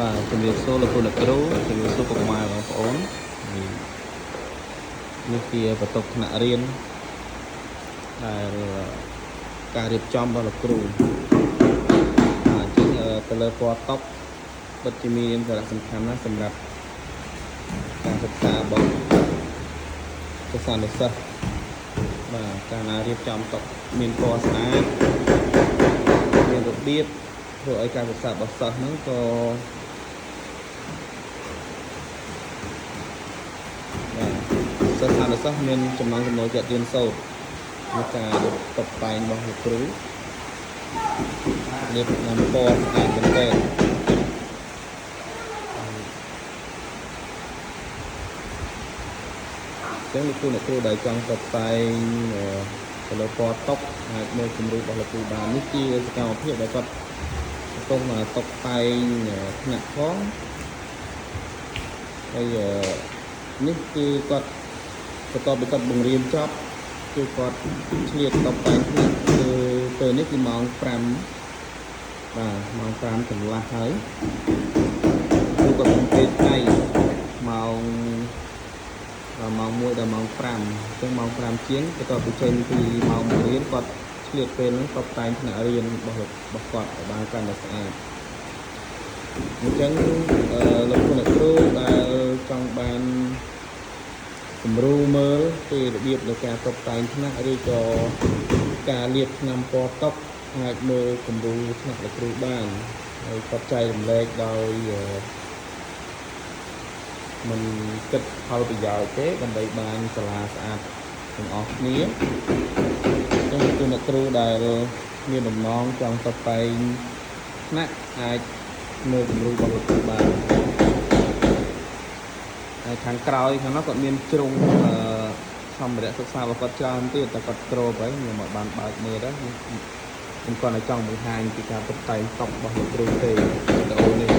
បាទជំរាបសួរលោកគ្រូអ្នកគ្រូជំរាបសួរពុកម៉ែបងប្អូននេះនេះជាបន្ទប់ថ្នាក់រៀនដែលការរៀបចំរបស់លោកគ្រូបាទអញ្ចឹងទៅលើពណ៌តុកពិតជាមានសារៈសំខាន់ណាស់សម្រាប់ការសិក្សារបស់សិស្សានុសិស្សបាទកាលណារៀបចំតុមានពណ៌ស្អាតមានរបៀបធ្វើឲ្យការសិក្សារបស់សិស្សហ្នឹងក៏បាទសិស្សានុសិស្សមានចំណង់ចំណូលចិត្តរៀនសូត្រ នៃការរៀបតុបតែងរបស់លោកគ្រូរៀបនាំពណ៌ស្អាតមែនទែនអញ្ចឹងលោកគ្រូអ្នកគ្រូដែលចង់តុបតែងទៅលើពណ៌តុកអាចមើលគំរូរបស់លោកគ្រូបាននេះជាសកម្មភាពដែលគាត់កំពុងតុបតែងថ្នាក់ផងហើយនេះគឺគាត់បន្ទាប់ពីគាត់បង្រៀនចប់គឺគាត់ឆ្លៀតតុបតែងថ្នាក់គឺពេលនេះគឺម៉ោង5បាទម៉ោង5កន្លះហើយគឺគាត់កំពេលថ្ងៃម៉ោងដល់ម៉ោង1ដល់ម៉ោង5អញ្ចឹងម៉ោង5ជាងបន្ទាប់ពីចេញពីម៉ោងបង្រៀនគាត់ឆ្លៀតពេលហ្នឹងតុបតែងថ្នាក់រៀនរបស់គាត់ឲ្យបានកាន់តែស្អាតអញ្ចឹងលោកគ្រូអ្នកគ្រូដែលចង់បានគំរូមើលពីរបៀបនៃការតុបតែងថ្នាក់ឬក៏ការលាបថ្នាំពណ៌តុកអាចមើលគំរូថ្នាក់លោកគ្រូបានហើយគាត់ចែករំលែកដោយមិនគិតផលប្រយោជន៍ទេដើម្បីបានសាលាស្អាតទាំងអស់គ្នាអញ្ចឹងលោកគ្រូអ្នកគ្រូដែលមានបំណងចង់តុបតែងថ្នាក់អាចមើលគំរូរបស់លោកគ្រូបានហើយខាងក្រោយខាងនោះគាត់មានជ្រុងអឺសម្ភារៈសិក្សារបស់គាត់ច្រើនទៀតតែគាត់គ្របហើយខ្ញុំអត់បានបើកមើលដែរខ្ញុំគាត់តែចង់បង្ហាញពីការតុបតែងតុរបស់លោកគ្រូទេវីដេអូនេះ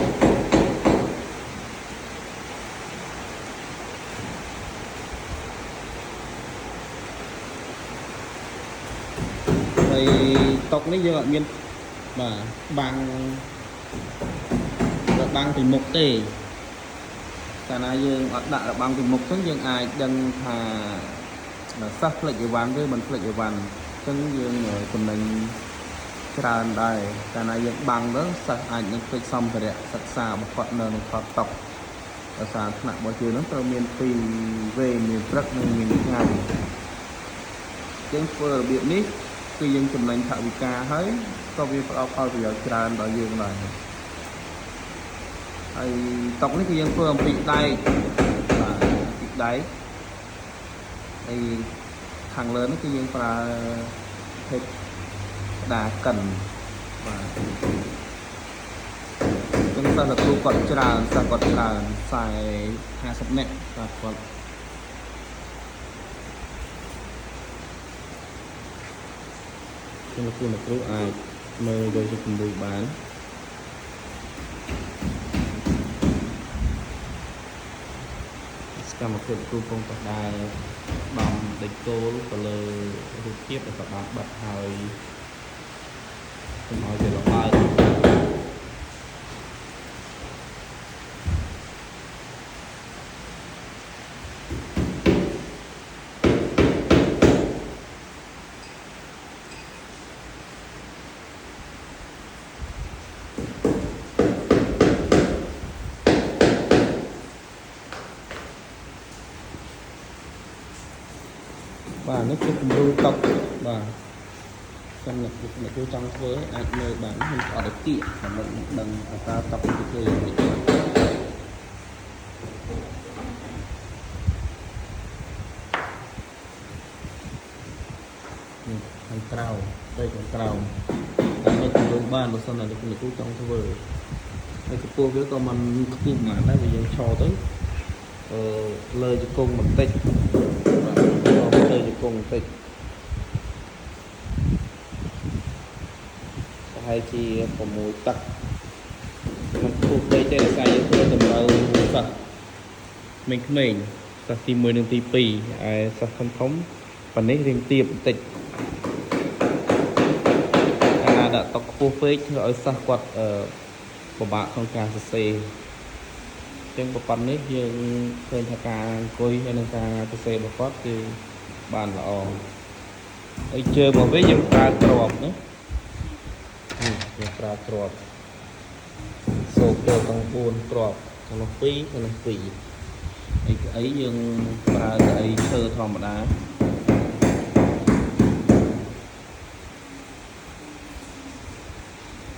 ហើយតុកនេះយើងអត់មានបាទបាំងរបាំងពីមុខទេកាលណាយើងអត់ដាក់របាំងពីមុខចឹងយើងអាចដឹងថាសិស្សផ្លេចអីវ៉ាន់ឬមិនផ្លេចអីវ៉ាន់អញ្ចឹងយើងចំណេញច្រើនដែរកាលណាយើងបាំងទៅសិស្សអាចនឹងផ្លេចសម្ភារៈសិក្សារបស់គាត់នៅក្នុងថតតុកដោយសារថ្នាក់របស់យើងហ្នឹងត្រូវមានពីរវេនមានព្រឹកនិងមានថ្ងៃយើងធ្វើរបៀបនេះគឺយើងចំណេញថវិកាហើយក៏វាផ្ដល់ផលប្រយោជន៍ច្រើនដល់យើងដែរហើយតុកនេះគឺយើងធ្វើអំពីដែកបាទពីដែកហើយខាងលើនេះគឺយើងប្រើភេទក្តារកិនបាទចឹងសិស្សលោកគ្រូគាត់ច្រើនសិស្សគាត់ច្រើន40 50នាក់បាទគាត់ចឹងលោកគ្រូអ្នកគ្រូអាចមើលយកជាគំរូបានសកម្មភាពគ្រូកំពុងតែដើរដំដេកគោលទៅលើរូបភាពដែលគាត់បានបិទហើយកុំឲ្យវាលបើកបាទនេះជាគំរូតុកបាទចាំអ្នកអ្នកគ្រូចង់ធ្វើអាចមើលបានខ្ញុំអត់ឲ្យគៀកដើម្បីនឹងដឹងថាតើតុកនេះធ្វើយ៉ាងម៉េចខ្លះនេះខាងក្រៅទៅខាងក្រៅតែមើលគំរូបានបើសិនណាលោកគ្រូចង់ធ្វើហើយកម្ពស់វាក៏មិនខ្ពស់ប៉ុន្មានដែរបើយើងឈរទៅអឺលើជង្គង់បន្តិចបាទឈរលើជង្គង់បន្តិចប្រហែលជា6ទឹកមិនខ្ពស់ពេកទេដោយសារយើងធ្វើតម្រូវសិស្សក្មេងៗសិស្សទី1និងទី2ឯសិស្សធំធំប៉ុណ្នេះរៀងទាបបន្តិចកាលណាដាក់តុខ្ពស់ពេកធ្វើឲ្យសិស្សគាត់អឺ ពិបាកក្នុងការសរសេរអញ្ចឹងប្រព័ន្ធនេះយើងឃើញថាការអង្គុយហើយនិងការសរសេររបស់គាត់គឺបានល្អហើយជើងមកវិញយើងប្រើគ្រាប់ណានេះយើងប្រើគ្រាប់សូកចូលទាំង4គ្រាប់ទាំងនោះ2ទាំងនេះ2ហើយកៅអីយើងប្រើកៅអីឈើធម្មតា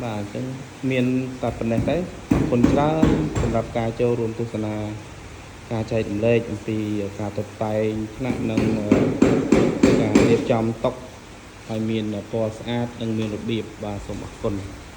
បាទអញ្ចឹងមានតែប៉ុណ្ណេះទេអរគុណច្រើនសម្រាប់ការចូលរួមទស្សនាការចែករំលែកអំពីការតុបតែងថ្នាក់និងការរៀបចំតុឲ្យមានពណ៌ស្អាតនិងមានរបៀបបាទសូមអរគុណ។